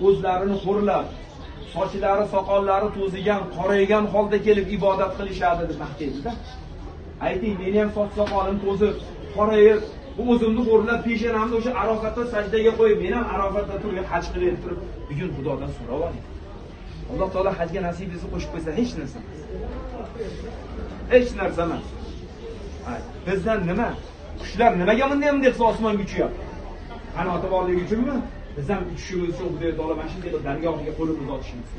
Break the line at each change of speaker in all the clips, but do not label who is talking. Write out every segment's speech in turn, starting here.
O'zlarini xo'rlab, sochlari, soqollari to'zigan, qoraygan holda kelib ibodat qilishadi deb maqtaydi-da. Ayting, meni ham soch soqolim to'zib, qorayib, o'zimni xo'rlab, peshonamni o'sha Arofatda sajdaga qo'yib, men ham Arofatda turib haj qilib turib, bugun Xudodan so'rab oling. Alloh taolo hajga nasibingizni qo'shib qo'ysa hech narsa emas. Hech narsa emas. Bizdan nima? Qushlar nimaga bunday bunday qilsa osmonga uchyapti? Qanoti borligi uchunmi? Biz ham uchishimiz uchun Xudo taolo mana shunday qilib dargohiga qo'limizni ochishimiz.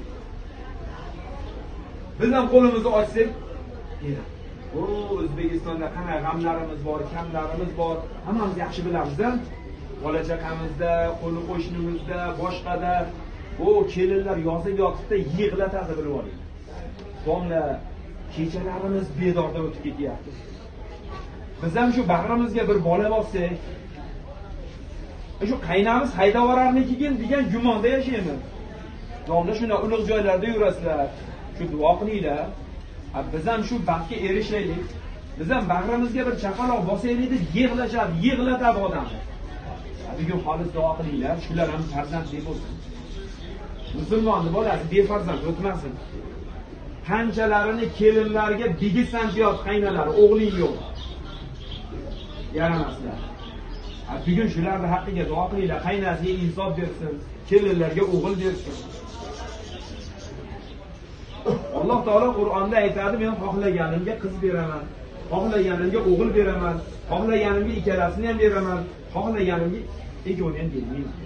Biz ham qo'limizni ochsak, o O'zbekistonda qanday g'amlarimiz bor, kamlarimiz bor, hammamiz yaxshi bilamiz-a. Bola chaqamizda, qo'ni qo'shnimizda, boshqada o kelinlar yozib yotibda yig'latadi, bilib oling. Domla, kechalarimiz bedorda o'tib ketyapti. Biz ham shu bag'rimizga bir bola bossak, shu qaynamiz haydavorarmikin degan gumonda yashaymiz. Domla shunday ulug' joylarda yurasizlar, shu duo qilinglar. Biz ham shu baxtga erishaylik. Biz ham bag'rimizga bir chaqaloq bosaylik deb yig'lashadi, yig'latadi odamni. Bugun xolis duo qilinglar, shular ham farzandli bo'lsin. Musulmonni bolasi befarzand o'tmasin. Qanchalarini kelinlarga bigisan deyapti qaynalari, o'g'ling yo'q. Yaramaslar. Bugun shularning haqqiga duo qilinglar, qaynasiga insof bersin, kelinlarga o'g'il bersin. Alloh taolo Qur'onda aytadi, men xohlaganimga qiz beraman, xohlaganimga o'g'il beraman, xohlaganimga ikkalasini ham beraman, xohlaganimga ikkovini ham bermayman.